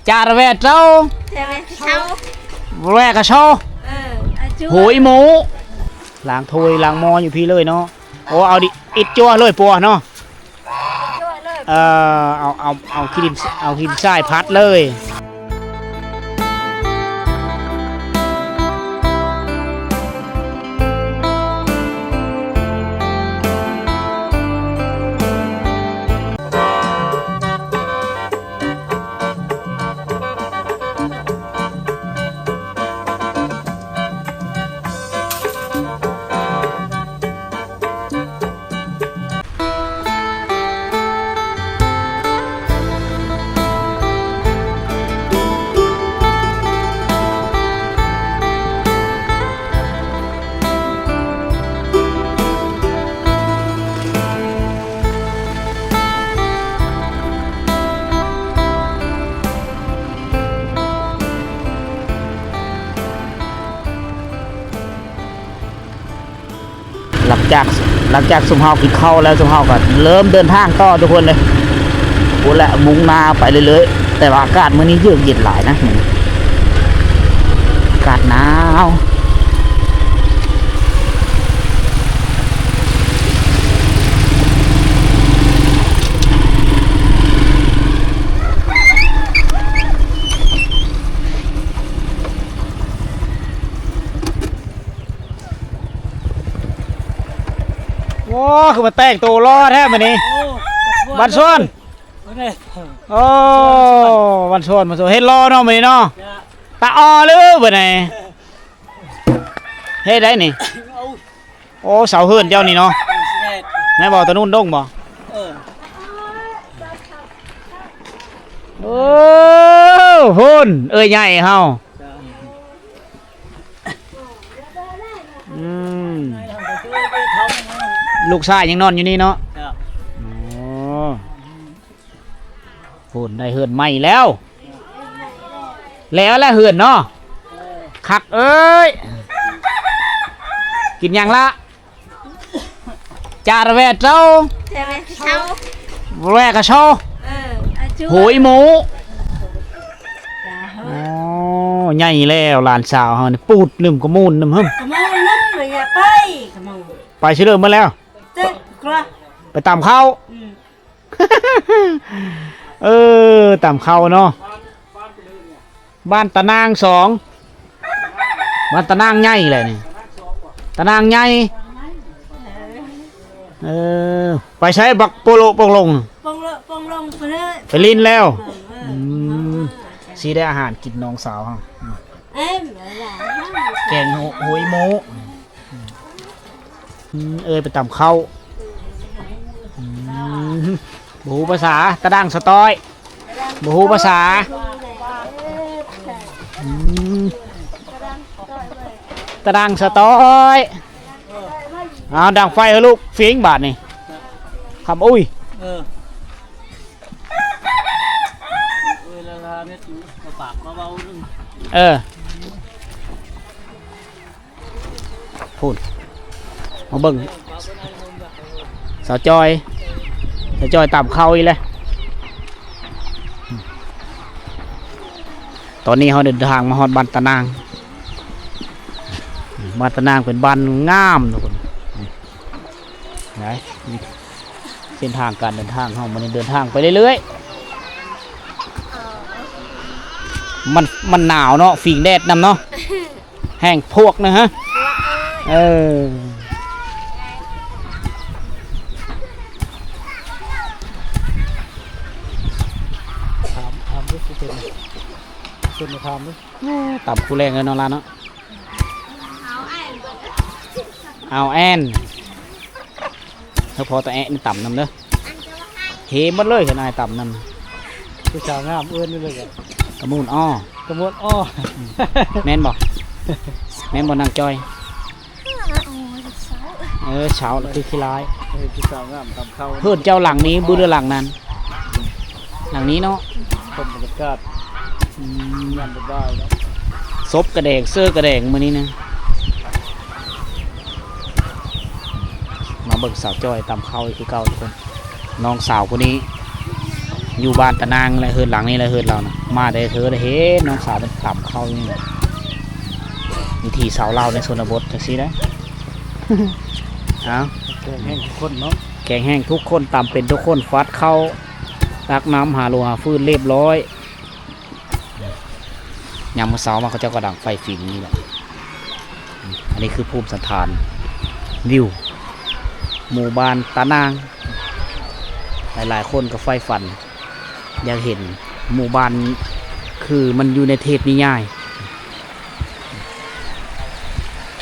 ຈາລະແວດເຈົ້າ ຈາລະແວດເຈົ້າ ແວກະເຊົາ ເອີ ອາຈຸ ໂຫຍໝູ ລ້າງຖ້ວຍລ້າງໝໍ້ຢູ່ພີ້ເລີຍເນາະ. ໂອ້ ເອົາດິ ອິດຈົວເລີຍປົວເນາະ. ເອີ ເອົາ ເອົາ ເອົາຂີ້ດິນ ເອົາຂີ້ດິນຊາຍພັດເລີຍ. ຫຼັງຈາກ ຫຼັງຈາກຊຸມເຮົາກິນເຂົ້າແລ້ວ ຊຸມເຮົາກໍເລີ່ມເດີນທາງຕໍ່ທຸກຄົນເລີຍ. ພຸ້ນແຫຼະ ມຸ່ງໜ້າໄປເລື້ອຍໆ ແຕ່ວ່າອາກາດມື້ນີ້ເຢືອກເຢັນຫຼາຍນະ ອາກາດໜາວ. ໂອ້ ຄືມາແຕ່ງໂຕຫຼໍ່ແທ້ມື້ນີ້. ໂອ້ ບ້ານສວນ ໂອ້ ບ້ານສວນ ບ້ານສວນ ເຮັດຫຼໍ່ເນາະມື້ນີ້ເນາະ. ຕາອໍຫຼືບາດນີ້ ເຮັດໄດ້ນີ້. ໂອ້ ເສົາເຮືອນເຈົ້ານີ້ເນາະ. ແມ່ນບໍ່ ຕານູນດົງບໍ່? ເອີ ໂອ້ ພຸ້ນ ເອື້ອຍໃຫຍ່ເຮົາ. ອືມ ລູກຊາຍຍັງນອນຢູ່ນີ້ເນາະ. ໂອ້ ພຸ້ນ ໄດ້ເຮືອນໃໝ່ແລ້ວ ແລ້ວລະເຮືອນເນາະ. ຄັກເອີຍ ກິນຫຍັງລະ? ຈາລະແວດເຈົ້າ ຈາລະແວດເຈົ້າ ແວກະເຊົາ ເອີ ອາຈຸ ໂຫຍໝູ. ໂອ້ ໃຫຍ່ແລ້ວຫຼານສາວເຮົານີ້ ປູດໜຶ່ມກະມູນໜຶ່ມ ຫຶ ກະມູນໜຶ່ມ ຢ່າໄປ ກະມູນ ໄປຊິເລີໝົດແລ້ວ ເຈົ້າ ໄປຕຳເຂົ້າ. ອືມ ເອີ ຕຳເຂົ້າເນາະ. ບ້ານຕານາງສອງ ບ້ານຕານາງໃຫຍ່ແຫຼະນີ້ ຕານາງໃຫຍ່. ເອີ ໄປໃສບັກໂປໂລໂປ່ງລົງ? ໂປ່ງໂລ ໂປ່ງລົງໄປເລີຍ ໄປຫຼິ້ນແລ້ວ. ເອີ ອືມ ຊິໄດ້ອາຫານກິນນ້ອງສາວເຮົາ. ເອີ ແກງໂຫຍໝູ. ອືມ ເອີຍ ໄປຕຳເຂົ້າ. ອືມ ບໍ່ຮູ້ພາສາ ຕະດັງສະຕ້ອຍ ບໍ່ຮູ້ພາສາ. ອືມ ຕະດັງສະຕ້ອຍ. ເອົາດັງໄຟເຮີລູກ ຟິງບາດນີ້ ຄຳອຸ້ຍ. ເອີ ເອີ ລະລາເມັດຢູ່ ປາກມາເວົ້າໜຶ່ງ. ເອີ ພຸ້ນ ມາເບິ່ງສາວຈ້ອຍ ສາວຈ້ອຍຕຳເຂົ້າອີກແລ້ວ. ຕອນນີ້ເຮົາເດີນທາງມາຮອດບ້ານຕານາງ. ບ້ານຕານາງເປັນບ້ານງາມທຸກຄົນ. ໄດ້ ເສັ້ນທາງການເດີນທາງເຮົາມື້ນີ້ເດີນທາງໄປເລື້ອຍໆ. ມັນ ມັນໜາວເນາະ ຟິງແດດນຳເນາະ. ແຮງພວກນະຮະ. ເອີ ຖາມ ຖາມດູ ເປັນ ເປັນ ຖາມດູ. ໂອ້ ຕຳຄູ່ແລງເລີຍເນາະ ຫຼານເນາະ. ເອົາແອນ ເຮົາພໍຕາແອະນີ້ຕຳນຳເດີ. ເຮໝົດເລີຍ ເຫັນອ້າຍຕຳນຳ. ຜູ້ສາວງາມເອີ້ນເລີຍ ກະມູນອໍ ກະມູນອໍ. ແມ່ນບໍ່ ແມ່ນບໍ່ນາງຈ້ອຍ? ເອີ ເຊົາລະຄືຂີ້ຮ້າຍ. ເອີ ຜູ້ສາວງາມຕຳເຂົ້າ. ເຮືອນເຈົ້າຫຼັງນີ້ບໍ່ ຫຼືຫຼັງນັ້ນ? ຫຼັງນີ້ເນາະ. ຊົມບັນຍາກາດ ອືມ ຍາມບ່າຍໆເນາະ. ສົບກະແດງ ເສີກະແດງມື້ນີ້ນະ. ມາເບິ່ງສາວຈ້ອຍຕຳເຂົ້າອີກຄືເກົ່າທຸກຄົນ. ນ້ອງສາວຜູ້ນີ້ ຢູ່ບ້ານຕານາງແຫຼະ ເຮືອນຫຼັງນີ້ແຫຼະເຮືອນລາວນະ. ມາແຕ່ເທື່ອໄດ້ເຫັນນ້ອງສາວເພິ່ນຕຳເຂົ້າຢູ່ນີ້ແຫຼະ ວິຖີຊາວລາວໃນຊົນນະບົດຈັ່ງຊີ້ນະ. ເອົາ ແຂງແຮງທຸກຄົນເນາະ ແຂງແຮງທຸກຄົນ ຕຳເປັນທຸກຄົນ ຟັດເຂົ້າ ຕັກນ້ຳ ຫາຫຼູຫາຟືນລຽບຮ້ອຍ. ຍາມມື້ເຊົ້າມາ ເຂົາເຈົ້າກໍດັງໄຟຝິງນີ້ແຫຼະ. ອັນນີ້ຄືພູມສັນຖານ ວິວໝູ່ບ້ານຕານາງ. ຫຼາຍໆຄົນກໍໃຝ່ຝັນຢາກເຫັນໝູ່ບ້ານ ຄືມັນຢູ່ໃນເທບນິຍາຍ.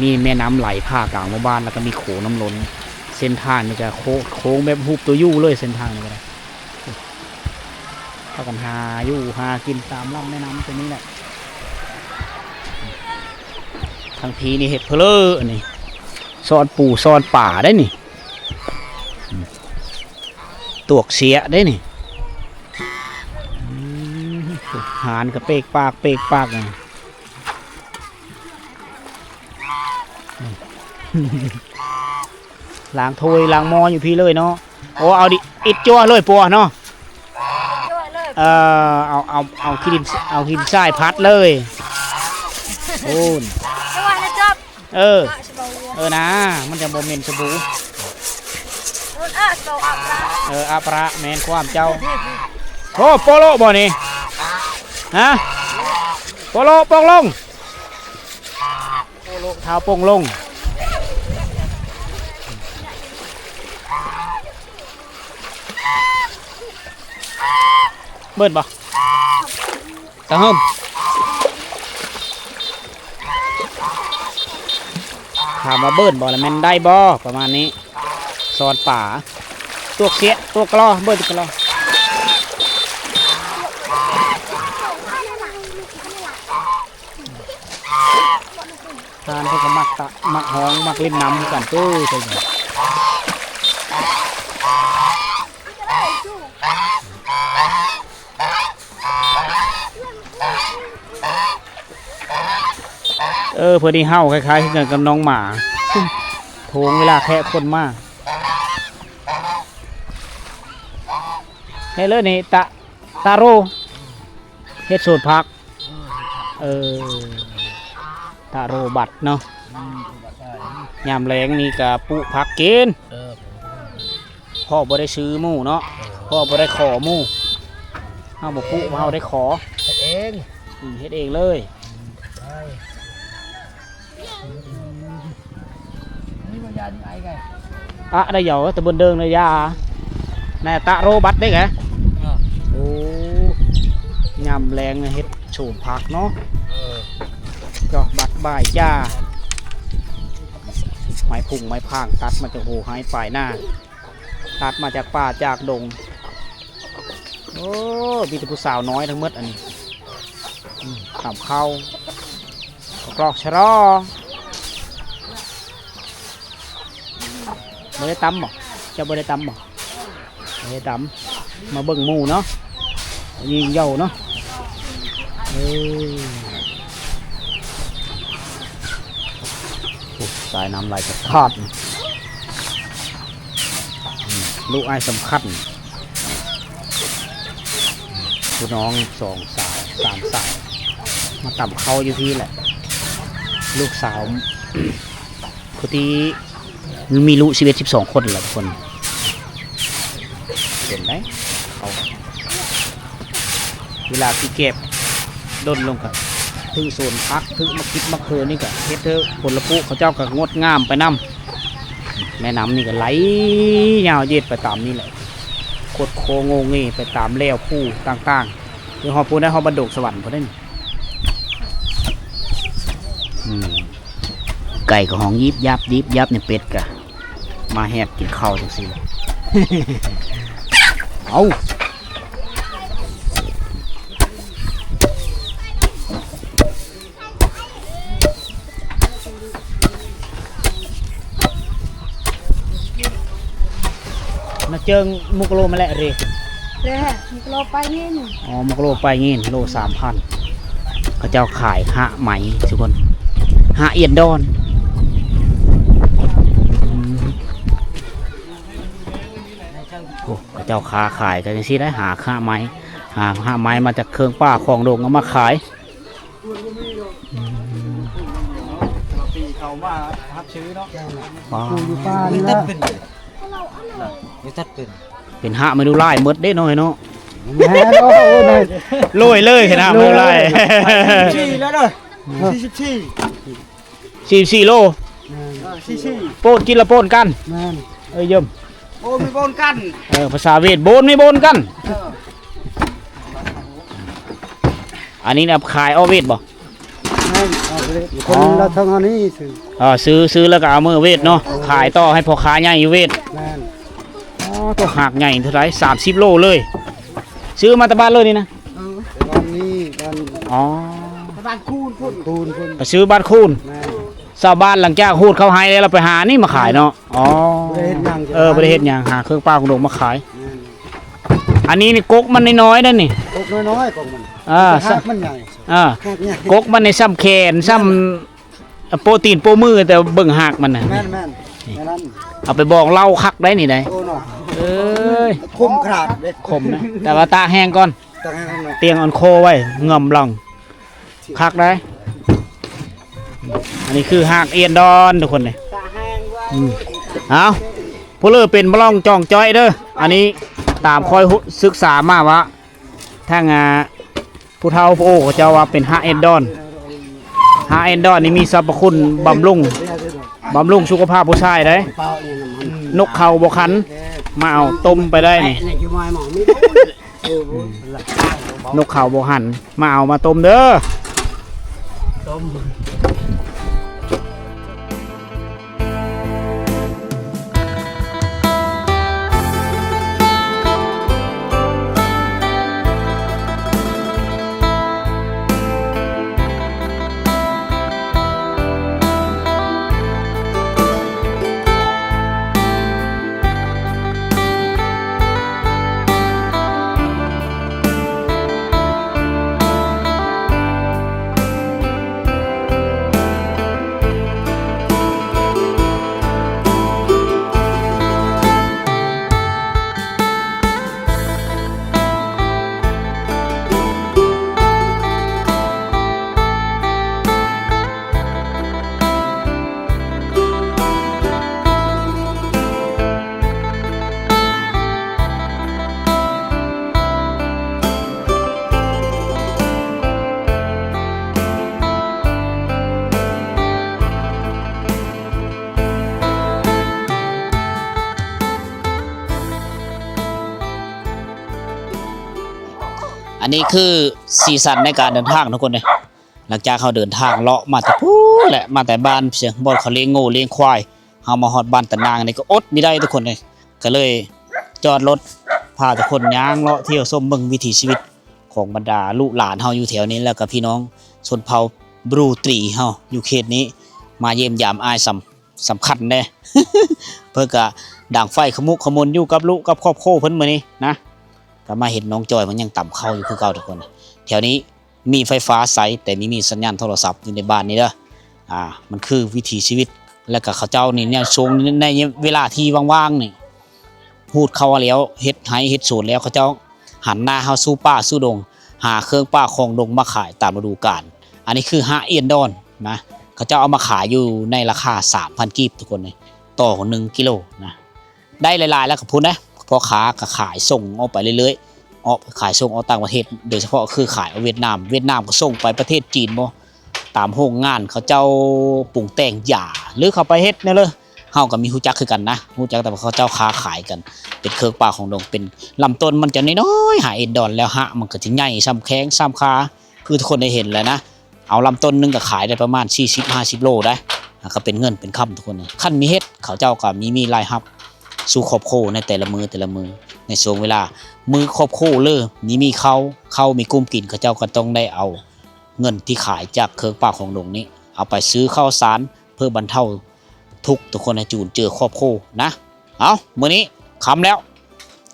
ມີແມ່ນ້ຳໄຫຼຜ່າກາງໝູ່ບ້ານ ແລ້ວກໍມີໂຂງນ້ຳລົ້ນ. ເສັ້ນທາງນີ້ກໍໂຄ້ງ ໂຄ້ງແບບຮູບຕົວ U ເລີຍ ເສັ້ນທາງນີ້ກໍໄດ້. ພາກັນຫາຢູ່ຫາກິນຕາມລຳແມ່ນ້ຳຕົວນີ້ແຫຼະ. ທາງພີນີ້ເຮັດເພີ້ເລີ ອັນນີ້ ຊ້ອນປູຊ້ອນປາໄດ໋ນີ້ ຕວກເສຍໄດ໋ນີ້. ອືມ ຫານກະເປກປາກເປກປາກ. ລ້າງຖ້ວຍລ້າງໝໍ້ຢູ່ພີ້ເລີຍເນາະ. ໂອ້ ເອົາດິ ອິດຈົວເລີຍປົວເນາະ. ເອີ ເອົາ ເອົາ ເອົາຂີ້ດິນ ເອົາຂີ້ດິນຊາຍພັດເລີຍ. ໂອ້ ເອີ ເອີນາ ມັນຈະບໍ່ເໝັນສະບູ. ເອີ ອັບປະ ແມ່ນຄວາມເຈົ້າ. ໂອ້ ໂປໂລບໍ່ນີ້ ຮະ ໂປໂລ ໂປ່ງລົງ. ໂອ້ໂລ ເທົ້າໂປ່ງລົງ. ເບິ່ນບໍ່? ຕາເຮີມ ຖາມວ່າເບິ່ນບໍ່ລະແມ່ນໄດ້ບໍ່ ປະມານນີ້. ຊ້ອນປາ ຕວກເສຍ ຕວກກະລໍ ເບິ່ນກະລໍ. ທ່ານເພິ່ນກໍມັກຕະ ມັກຮ້ອງ ມັກຫຼິ້ນນຳຄືກັນເດີ້. ເອີ ເພິ່ນນີ້ເຫົ່າຄ້າຍໆຄືກັນກັບນ້ອງໝາ ໂຖງເວລາແຂກຄົນມາ. ເຮັດເລີຍນີ້ ຕະ ຕາໂຣ ເຮັດສວນຜັກ. ເອີ ຕາໂຣບັດເນາະ. ອືມ ຍາມແລງນີ້ກະປູກຜັກກິນ. ເອີ ເພາະບໍ່ໄດ້ຊື້ໝູ່ເນາະ. ເອີ ເພາະບໍ່ໄດ້ຂໍໝູ່. ເຮົາບໍ່ປູກ ເຮົາໄດ້ຂໍ. ເຮັດເອງ. ອືມ ເຮັດເອງເລີຍ. ອະ ໄດ້ເຍົາ ຕະເບິນເດີງນະຢາ ນາຍຕະໂຣບັດເດ້ແກ. ໂອ້ ຍາມແລງເຮັດສວນຜັກເນາະ. ເອີ ເຈາະບັດບາຍຈ້າ ໄມ້ພຸ່ງໄມ້ພາງ ຕັດມາຈາກໂຮໄຮ່ປາຍນາ ຕັດມາຈາກປ່າຈາກດົງ. ໂອ້ ມີແຕ່ຜູ້ສາວນ້ອຍທັງໝົດອັນນີ້. ອືມ ຕຳເຂົ້າ ກອກໆຊະລໍ. ບໍ່ໄດ້ຕຳບໍ່? ເຈົ້າບໍ່ໄດ້ຕຳບໍ່? ບໍ່ໄດ້ຕຳ. ມາເບິ່ງໝູ່ເນາະ ຍິງເຍົາເນາະ. ເອີ ໂອ້ ສາຍນ້ຳໄຫຼສະທາດ. ອືມ ລູກອ້າຍສຳຄັນ. ຜູ້ນ້ອງສອງສາວສາມສາວ ມາຕຳເຂົ້າຢູ່ພີ້ແຫຼະ. ລູກສາວຜູ້ທີ່ມີລູກສິບເອັດ ສິບສອງຄົນແຫຼະທຸກຄົນ. ເປັນໄດ໋ ເຂົາ ເວລາທີ່ເກັບດົນລົງກະ ຖືກສວນຜັກ ຖືກໝາກກິດໝາກເຂີນີ້ກະເຮັດໃຫ້ຜົນລະປູກເຂົາເຈົ້າກະງົດງາມໄປນຳ. ແມ່ນ້ຳນີ້ກະໄຫຼຍາວເຢັດໄປຕາມນີ້ແຫຼະ ຄົດໂຄ້ງໂງເງໄປຕາມແລວພູຕ່າງໆ ຈົນຮອດພຸ້ນໄດ໋ ຮອດບ້ານດົງສະຫວັນພຸ້ນໄດ໋. ອືມ ໄກ່ກໍຮ້ອງຢິບຍັບ ຢິບຍັບ ນີ້ ເປັດກະມາແຮບກິນເຂົ້າຈັ່ງຊີ້ແຫຼະ. ເອົາ ນະເຈີງ ໝູກໂລມາແລະເຣ. ແລະ ໝູກໂລປາຍເງິນ. ອໍ ໝູກໂລປາຍເງິນ ໂລສາມພັນ. ເຂົາເຈົ້າຂາຍຫາໄໝທຸກຄົນ ຫາອຽນດອນ. ອືມ. ເຈົ້າຄ້າຂາຍກັນຈັ່ງຊີ້ໄດ໋ ຫາຄ້າໄມ້ ຫາ ຫາໄມ້ມາຈາກເຄື່ອງປ່າຂອງດົງເອົາມາຂາຍ. ອືມ ແຕ່ລະປີເຂົາມາຮັບຊື້ເນາະ. ປາ ຢູ່ປ່ານີ້ລະ ເປັນຫາກມາດູຫຼາຍໝົດເດ້ນ້ອຍເນາະ. ແມ່ນ ໂອ້ຍ ໂລຍເລີຍ ເຫັນຫາກມາດູຫຼາຍ. ສີ່ແລ້ວເດີ ສີ່ສິບສີ່ ສີ່ສິບສີ່ໂລ. ແມ່ນ ເອີ ສີ່ສິບສີ່ ໂປນກິນລະໂປນກັນ. ແມ່ນ ເອີ ເຢີມ ໂອ້ ມີໂປນກັນ. ເອີ ພາສາເວດ ໂບນມີໂບນກັນ. ເອີ ອັນນີ້ນະຂາຍອອກເວດບໍ່? ແມ່ນ ອອກເວດ ຄົນລະທາງອັນນີ້ຊື້. ອໍ ຊື້ ຊື້ແລ້ວກໍເອົາເມືອເວດເນາະ. ເອີ ຂາຍຕໍ່ໃຫ້ພໍ່ຄ້າໃຫຍ່ຢູ່ເວດ. ແມ່ນ ອໍ ໂຕ ຫາກໃຫຍ່ເທົ່າໃດ ສາມສິບໂລເລີຍ. ຊື້ມາແຕ່ບ້ານເລີຍນີ້ນະ? ເອີ ບ້ານນີ້ ບ້ານ ອໍ ບ້ານຄູນພຸ້ນ ຄູນພຸ້ນ ໄປຊື້ບ້ານຄູນ. ແມ່ນ ຊາວບ້ານຫຼັງຈາກຮູດເຂົ້າໄຮ່ແລ້ວ ລາວໄປຫານີ້ມາຂາຍເນາະ. ອໍ ບໍ່ໄດ້ເຮັດຫຍັງ. ເອີ ບໍ່ໄດ້ເຮັດຫຍັງ ຫາເຄື່ອງປ່າຂອງດົງມາຂາຍ. ແມ່ນ ອັນນີ້ນີ້ກົກມັນນ້ອຍໆເດ້ນີ້. ກົກນ້ອຍໆ ກົກມັນ. ອ່າ ຫາກມັນໃຫຍ່. ອ່າ ຫາກໃຫຍ່ ກົກມັນນີ້ສ່ຳແຂນ ສ່ຳ ໂປ້ຕີນໂປ້ມື ແຕ່ເບິ່ງຮາກມັນນະ. ແມ່ນໆ ແມ່ນນັ້ນ ເອົາໄປບອງເຫຼົ້າຄັກໄດ໋ນີ້ໄດ໋. ໂອ້ເນາະ ເອີຍ ຄົມຂະໜາດເດ້. ຄົມນະ ແຕ່ວ່າຕາກແຫ້ງກ່ອນ ຕາກແຫ້ງກ່ອນເນາະ. ຕຽງອ່ອນຄໍໄວ້ ເງືອມລອງ ຄັກໄດ໋. ອັນນີ້ຄືຮາກເອນດອນທຸກຄົນເດ້. ຕາກແຫ້ງໄວ້. ອືມ ເອົາ ຜູ້ເລີເປັນມະລອງຈອງຈ້ອຍເດີ. ອັນນີ້ຕາມຂ້ອຍຮູ້ສຶກສາມາວ່າ ທາງ ອ່າ ຜູ້ເຖົ້າຜູ້ໂອເຂົາເຈົ້າວ່າເປັນຮາກເອນດອນ. ຮາກເອນດອນນີ້ມີສັບພະຄຸນບຳລຸງ ບຳລຸງສຸຂະພາບຜູ້ຊາຍໄດ໋. ນົກເຂົາບໍ່ຂັນ ມາເອົາຕົ້ມໄປໄດ້ນີ້. ນົກເຂົາບໍ່ຂັນ ມາເອົາມາຕົ້ມເດີ. ອັນນີ້ຄືສີສັນໃນການເດີນທາງທຸກຄົນເດ້. ຫຼັງຈາກເຮົາເດີນທາງເລາະມາແຕ່ພຸ້ນແຫຼະ ມາແຕ່ບ້ານ ບ່ອນເຂົາລ້ຽງງົວລ້ຽງຄວາຍ ເຮົາມາຮອດບ້ານຕານາງນີ້ກໍອົດບໍ່ໄດ້ທຸກຄົນເອີຍ ກໍເລີຍຈອດລົດ ພາທຸກຄົນຍ່າງເລາະທ່ຽວຊົມເບິ່ງວິຖີຊີວິດຂອງບັນດາລູກຫຼານເຮົາຢູ່ແຖວນີ້ ແລ້ວກໍພີ່ນ້ອງຊົນເຜົ່າບຣູຕີເຮົາຢູ່ເຂດນີ້ ມາຢ້ຽມຢາມອ້າຍສຳ ສຳຄັນເດ້ ເພິ່ນກະດັງໄຟຂະມຸກຂະມົນຢູ່ກັບລູກກັບຄອບຄົວເພິ່ນມື້ນີ້ນະ ກະມາເຫັນນ້ອງຈອຍມັນຍັງຕຳເຂົ້າຢູ່ຄືເກົ່າທຸກຄົນ. ແຖວນີ້ມີໄຟຟ້າໃຊ້ ແຕ່ມີ ມີສັນຍານໂທລະສັບຢູ່ໃນບ້ານນີ້ເດີ. ອ່າ ມັນຄືວິຖີຊີວິດ ແລ້ວກະເຂົາເຈົ້ານີ້ ໃນຊ່ວງ ໃນເວລາທີ່ວ່າງໆນີ້ ຮູດເຂົ້າແລ້ວ ເຮັດໄຮ່ເຮັດສວນແລ້ວ ເຂົາເຈົ້າຫັນໜ້າເຮົາສູ່ປ່າສູ່ດົງ ຫາເຄື່ອງປ່າຂອງດົງມາຂາຍຕາມລະດູການ. ອັນນີ້ຄືຮາກເອນດອນນະ ເຂົາເຈົ້າເອົາມາຂາຍຢູ່ໃນລາຄາສາມພັນກີບທຸກຄົນເອີຍ ຕໍ່ໜຶ່ງກິໂລນະ. ໄດ້ຫຼາຍໆແລ້ວກໍພຸ້ນເດ້ ພໍ່ຄ້າກໍຂາຍສົ່ງອອກໄປເລື້ອຍໆ ອອກ ຂາຍສົ່ງອອກຕ່າງປະເທດ ໂດຍສະເພາະຄືຂາຍອອກຫວຽດນາມ ຫວຽດນາມກໍສົ່ງໄປປະເທດຈີນບໍ ຕາມໂຮງງານເຂົາເຈົ້າປຸງແຕ່ງຢາ ຫຼືເຂົາໄປເຮັດແນວເລີຍ ເຮົາກໍມີຮູ້ຈັກຄືກັນນະ ຮູ້ຈັກແຕ່ວ່າເຂົາເຈົ້າຄ້າຂາຍກັນ ເປັນເຄື່ອງປ່າຂອງດົງ ເປັນລຳຕົ້ນມັນຈະນ້ອຍໆ ຫາເອນດອນ ແລ້ວຮາກມັນກໍຈະໃຫຍ່ສ່ຳແຂ້ງສ່ຳຂາ ຄືທຸກຄົນໄດ້ເຫັນແລ້ວນະ ເອົາລຳຕົ້ນໜຶ່ງກໍຂາຍໄດ້ປະມານສີ່ສິບຫ້າສິບໂລໄດ໋ ກໍເປັນເງິນເປັນຄຳທຸກຄົນ. ຄັນມີເຫັດ ເຂົາເຈົ້າກໍມີ ມີລາຍຮັບສູ່ຄອບຄົວໃນແຕ່ລະມື້ແຕ່ລະມື້ ໃນຊ່ວງເວລາມື້ຄອບຄົວເລີ ມີ ມີເຂົ້າ ເຂົ້າມີກຸ້ມກິນ ເຂົາເຈົ້າກໍຕ້ອງໄດ້ເອົາ ເງິນທີ່ຂາຍຈາກເຄື່ອງປ່າຂອງດົງນີ້ ເອົາໄປຊື້ເຂົ້າສານເພື່ອບັນເທົາທຸກທຸກຄົນໃຫ້ຈຸນເຈືອຄອບຄົວນະ. ເອົາ ມື້ນີ້ຄ່ຳແລ້ວ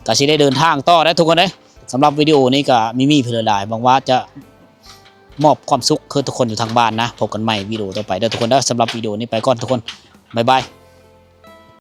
ກະຊິໄດ້ເດີນທາງຕໍ່ແລ້ວທຸກຄົນເອີຍ. ສຳລັບວິດີໂອນີ້ກະມີມີເພິ່ນຫຼາຍ ຫວັງວ່າຈະມອບຄວາມສຸກຄືທຸກຄົນຢູ່ທາງບ້ານນະ. ພົບກັນໃໝ່ວິດີໂອຕໍ່ໄປເດີທຸກຄົນເດີ. ສຳລັບວິດີໂອນີ້ໄປກ່ອນທຸກຄົນ ບາຍບາຍ.